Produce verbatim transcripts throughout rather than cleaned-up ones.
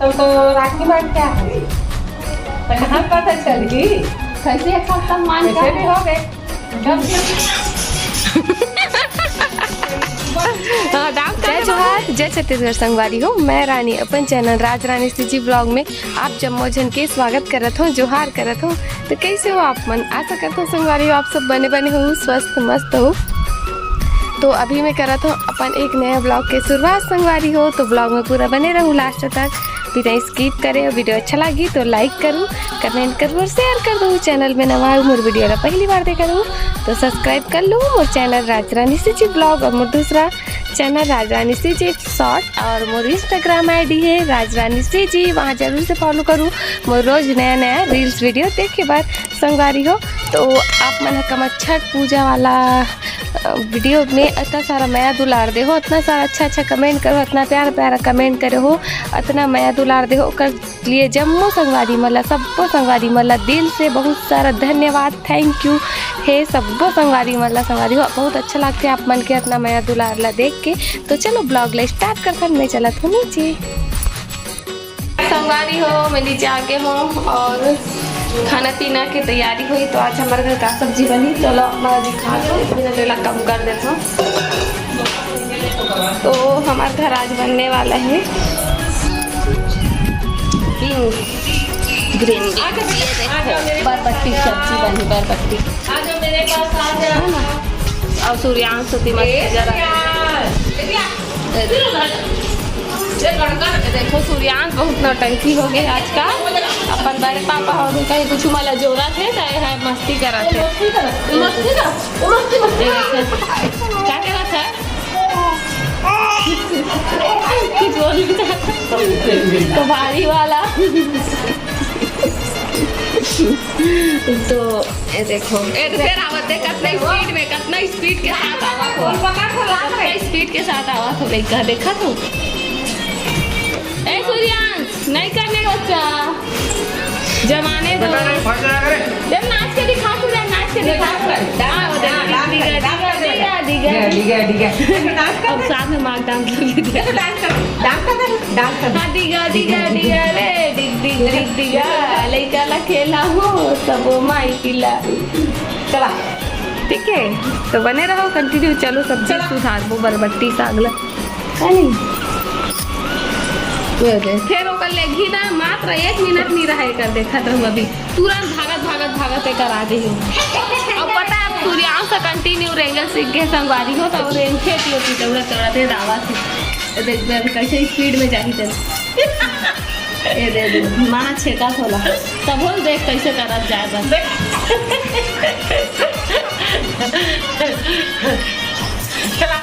तो, तो राखी बांध क्या है? तो कहाँ पता चली? कैसे एक हफ्ता मान कैसे भी हो गए। हाँ, दाम जय जोहार, जय छत्तीसगढ़ संगवारी हो। मैं रानी अपन चैनल राज रानी सीजी ब्लॉग में आप जम्मो झन के स्वागत करत हूँ, जोहार करत हूँ। तो कैसे हो आप मन? आशा करत हूँ संगवारी हो आप सब बने बने हो, स्वस्थ मस्त हो। तो अभी मैं करत हूँ अपन एक नया ब्लॉग के शुरुआत संगवारी हो, तो ब्लॉग में पूरा बने रहू लास्ट तक बिना स्किप करे। और वीडियो अच्छा लगी तो लाइक करू, कमेंट करू और शेयर कर दू। चैनल में नवा हो, मोर वीडियो ला पहली बार देखत हो तो सब्सक्राइब कर लू मोर चैनल राज रानी सीजी ब्लॉग और मोर दूसरा चैनल राज रानी सीजी शॉर्ट और मोर इंस्टाग्राम आईडी है राज रानी सीजी, वहाँ जरूर से फॉलो करू मोर रोज नया नया रील्स वीडियो देखे बर संगवारी हो। तो आप मन ह कमा छठ पूजा वाला अ, वीडियो में इतना सारा मया दुलार दे हो, इतना सारा अच्छा अच्छा कमेंट करो, इतना प्यारा प्यारा कमेंट करे हो, इतना मया दुलार दे हो, ओकर लिए जम्मो संगवारी मन ला, सब्बो संगवारी मन ला दिल से बहुत सारा धन्यवाद, थैंक यू। हे सब्बो संगवारी मन ला, संगवारी हो, बहुत अच्छा लगथे आप मन के इतना मया दुलार ला देख के। तो चलो ब्लॉग ला स्टार्ट करथन, मैं चलत हूँ नीचे। संगवारी हो, मैं नीचे आके हूँ और खाना पीना के तैयारी हुई। तो आज हमारे घर का सब्जी बनी, चलो मैं दिखा दो, एक मिनट ला कम कर देता हूँ। तो हमारे घर आज बनने वाला है बीन्स, ग्रीन बीन्स। ये देखो, बरबट्टी सब्जी बनी, बरबट्टी। है ना? और सूर्यांश तो दिमाग जरा देखो, सूर्यांश बहुत नौटंकी हो गए आजकल। अपन बड़े पापा हो गए, कहीं कुछ मला जोरा थे, चाहे है मस्ती करा थे। मस्ती कर, मस्ती कर, मस्ती, मस्ती। क्या करा था? कुछ बोल तो भारी वाला। तो ये देखो, ए, फेर आवत है, कितना स्पीड में, कितना स्पीड के साथ आवत हो। कितना स्पीड के साथ आवत हो लइका, देखा तो। ए सूर्यांश, नहीं करने का बच्चा, जमाने दो। जब नाच के दिखा, सूर्यांश, नाच के दिखा। हाँ, वो देखो, डिगा, डिगा, डिगा, डिगा। अब साथ में मार डांस कर लेते हैं। डांस कर, डांस कर, डांस कर। हाँ, डिगा, डिगा, डिगा रे, डिग, डिग, डिग, डिगा। लइका ला खेला हो, सबो माई पिला। चला। ठीक है, तो बने रहो कंटिन्यू। चलो सब्जी सुधारबो, बरबट्टी साग ला, है नहीं? ये दे। फिर ओकर लेगी ना, मात्र एक मिनट नहीं रहे कर, देखत रहू अभी। तुरंत भागत, भागत, भागत एकर आ जाही। अब पता है, अब सूर्यांश से कंटिन्यू रेंगल सीख के संगवारी हो, तो रेंगथे पियो की दौड़त, दौड़त, ये दावा से। देख, देख, कैसे स्पीड में जाही तेरे। ए दे दे, माँ छेका खोला। तब बोल देख कैसे करत जाए बस। चला।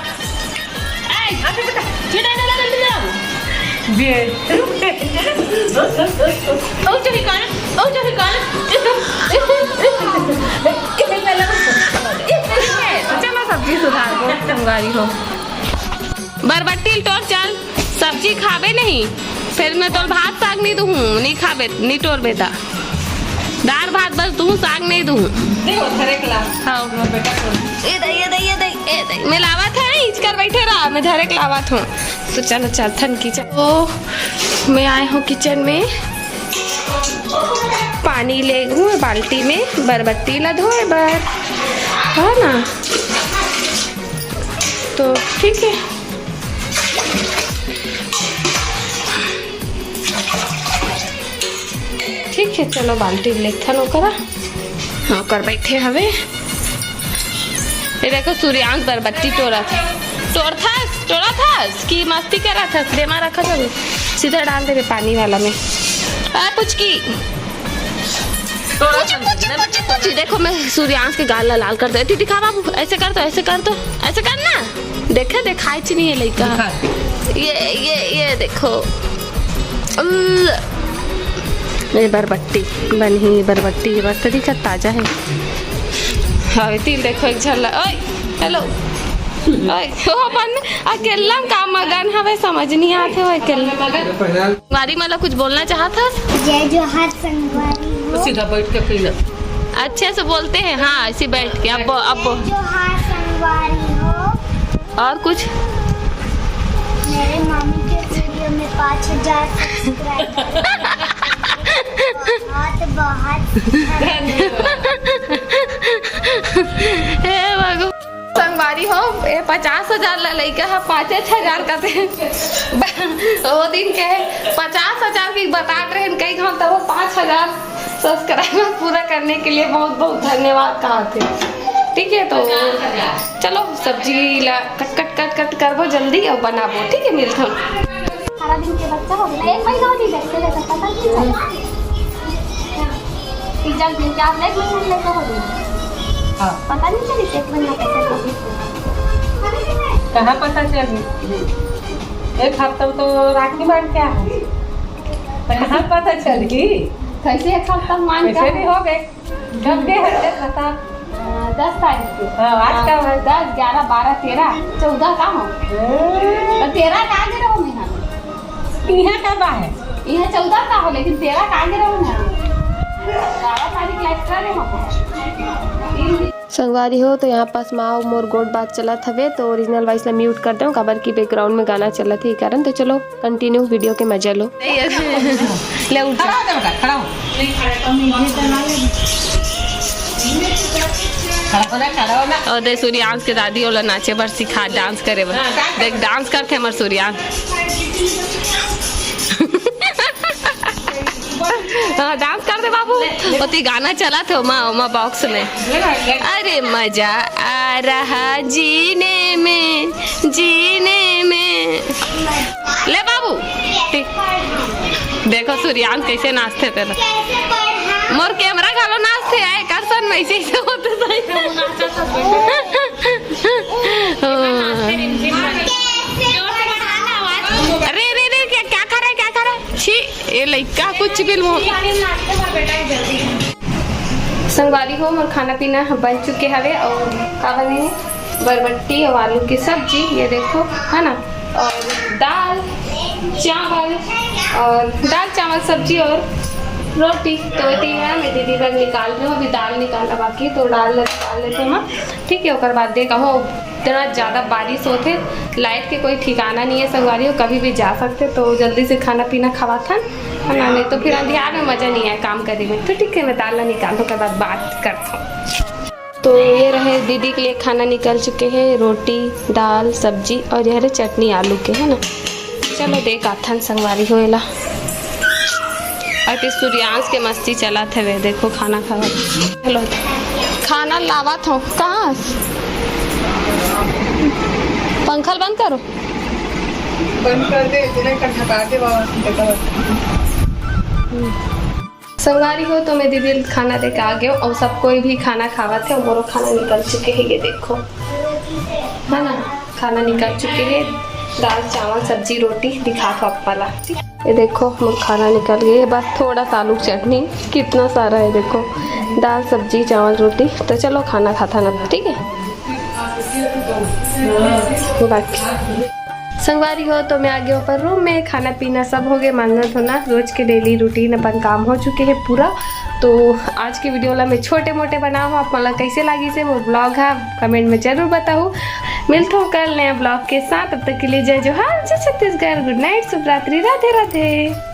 ए, अच्छा, बेटा, बेटा, बेटा, बेटा, बेटा। बे। ओ चली कौन? ओ चली कौन? चलो सब्जी सुधार दो, संगवारी हो। बरबट्टी टोर चल। सब्जी खाबे नहीं, फिर मैं तोर भात साग नहीं दूहूँ, नहीं खाबे, नहीं टोरबे ता। दार भात बस दूहूँ, साग नहीं दूहूँ। देखो, धरे कला। हाँ। ये दे, ये दे, ये दे, ये दे। मैं लावत है, इचकर बैठे रहा, मैं धरे के लावत हूँ। तो चलो, चलथन किचन। तो मैं आए हूँ किचन में, पानी ले हूँ बाल्टी में बरबट्टी ला धोए बर, है ना? तो ठीक है, ठीक है, चलो बाल्टी लेथन ओकरा। हाँ, ओकर बैठे हवे। ये देखो, सूर्यांश बरबट्टी टोरत हे। टोरथस, टोरथस कि मस्ती करत हस? देमा रखत हवे, सीधा डाल देबे पानी वाला में। आ, पुचकी। टोरत पुची, पुची, पुची, पुची। देखो, मैं सूर्यांश के गाल ला लाल कर दे। टीटी खा बाबू, ऐसे कर दो, ऐसे कर दो, ऐसे कर ना। देखे, देखाइच नहीं है लइका। दिखा। ये, ये, ये देखो। अल-, ये बरबट्टी बनही, बरबट्टी मस्त दिखत, ताजा है। हाँ, तिल देखो एक झल्ला। ओए, हेलो। ओए, वो अपन अकेला काम मगन हवे, समझ नहीं आते हो अकेला। संगवारी मन ला कुछ बोलना चाहत हस? जय जोहार संगवारी हो। सीधा बैठ के पीना। अच्छे से बोलते हैं, हाँ, ऐसे बैठ के। अब, अब जय जोहार संगवारी हो। और कुछ? मेरे मामी के वीडियो में पाँच हजार subscriber। बहुत, बहुत धन्यवाद। हे भगवान। संगवारी हो, ए पचास हजार ला लइका ह पाँच हजार कथे। वो दिन के पचास हजार भी बतात रहे, कई घंटा वो पाँच हजार subscriber पूरा करने के लिए बहुत बहुत धन्यवाद कहा थे। ठीक है, तो चलो सब्जी ला कट कट कट कट करबो जल्दी और बनाबो। ठीक है, मिलथन। अठारह दिन के बच्चा हो गया, एक महीना हो गया, कैसे लेकर पता नहीं चला। तीन चार दिन के आप एक महीना लेकर हो गया। हाँ। पता नहीं चली एक महीना कैसे हो गया। कहाँ पता चली? एक हफ्ता तो राखी बांध के आ, तो कहाँ पता चली? कैसे एक हफ्ता मान कैसे का? भी हो गए। कब के है ये पता? अ, दस तारीख के। हाँ, आज का है? दस, ग्यारह, बारह, तेरह, चौदह का हो? हम्म। तो तेरह का आगे रहो नहीं हम। यहाँ का बा है? यहाँ चौदह का हो, लेकिन तेरह का आगे रहो ना। बारह तारीख का extra रहे हो। तीन दिन। संगवारी हो, तो यहाँ पास माँ अउ मोर गोठ बात चलत हवे, तो original voice ला mute कर दो, काबर कि background में गाना चलत हे, कारण। तो चलो continue video के मजा लो। ले उठ जा। खड़ा हो जा बेटा, खड़ा हो। खड़ा हो जा, खड़ा हो जा। और दे सूर्यांश के दादी ओला नाचे बर सिखा, dance करे बर। देख dance करथे हमर सूर्यांश। हाँ, dance कर दे बाबू। ओती गाना चलत हे ओमा, ओमा box में। अरे मजा आ रहा जीने में, जीने में। ले बाबू, ठीक। देखो सूर्यांश कैसे नाचथे तेला। मोर camera घलो नाचथे आए, कर सन वैसे ही होते सही। हाँ। अरे, अरे, अरे, क्या, क्या कर रहा है, क्या कर रहा है? छी, ये लइका कुछ भी मुंह। संगवारी हो, मोर खाना पीना ह बन चुके हवे और का बने हे? बरबट्टी और आलू की सब्जी, ये देखो, है ना, और दाल, चावल, और दाल, चावल, सब्जी और रोटी। तो ये तीन है, मैं दीदी बर निकाल रही हूँ, अभी दाल निकालना बाकी, तो दाल निकाल लेते हैं हम। ठीक है, ओकर बाद दे कहो, इतना ज़्यादा बारिश होथे, light के कोई ठिकाना नहीं है संगवारी हो, कभी भी जा सकते। तो जल्दी से खाना पीना खवाथन, है ना, नहीं तो फिर अंधियार में मज़ा नहीं आए काम करे में। तो ठीक है, मैं दाल ला निकालूँ, ओकर बाद बात करता हूँ। तो ये रहे दीदी के लिए खाना निकल चुके हैं, रोटी, दाल, सब्जी और ये रहे चटनी आलू के, है ना। चलो देख आथन संगवारी हो एला। अति सूर्यांश के मस्ती चलत हवे, देखो खाना खावत। चलो खाना लावत हो। कहाँ? पंखा ल बंद करो। बंद कर दे, इतने का ढका दे बाबा, देखो। संगवारी हो, तो मैं दीदी खाना दे के आ गयो और सब कोई भी खाना खावत है और मोरो खाना निकल चुके हैं। ये देखो, है ना, खाना निकल चुके हैं, दाल, चावल, सब्जी, रोटी दिखा थो आप वाला। ये देखो, मोर खाना निकल गए, बस थोड़ा सा आलू की चटनी, कितना सारा है देखो, दाल, सब्जी, चावल, रोटी। तो चलो खाना खाता ना, ठीक है। बाकी संगवारी हो, तो मैं आ गई ऊपर रूम में, खाना पीना सब हो गए, मांजना धोना, रोज के डेली रूटीन अपन काम हो चुके हैं पूरा। तो आज के वीडियो ला मैं छोटे मोटे बनाऊँ, आप मन ला कैसे लागिस हे मोर ब्लॉग हा, कमेंट में जरूर बताहू। मिलथों कल नया ब्लॉग के साथ, तब तक के लिए जय जोहार, जय छत्तीसगढ़, गुड नाइट, शुभ रात्रि, राधे राधे।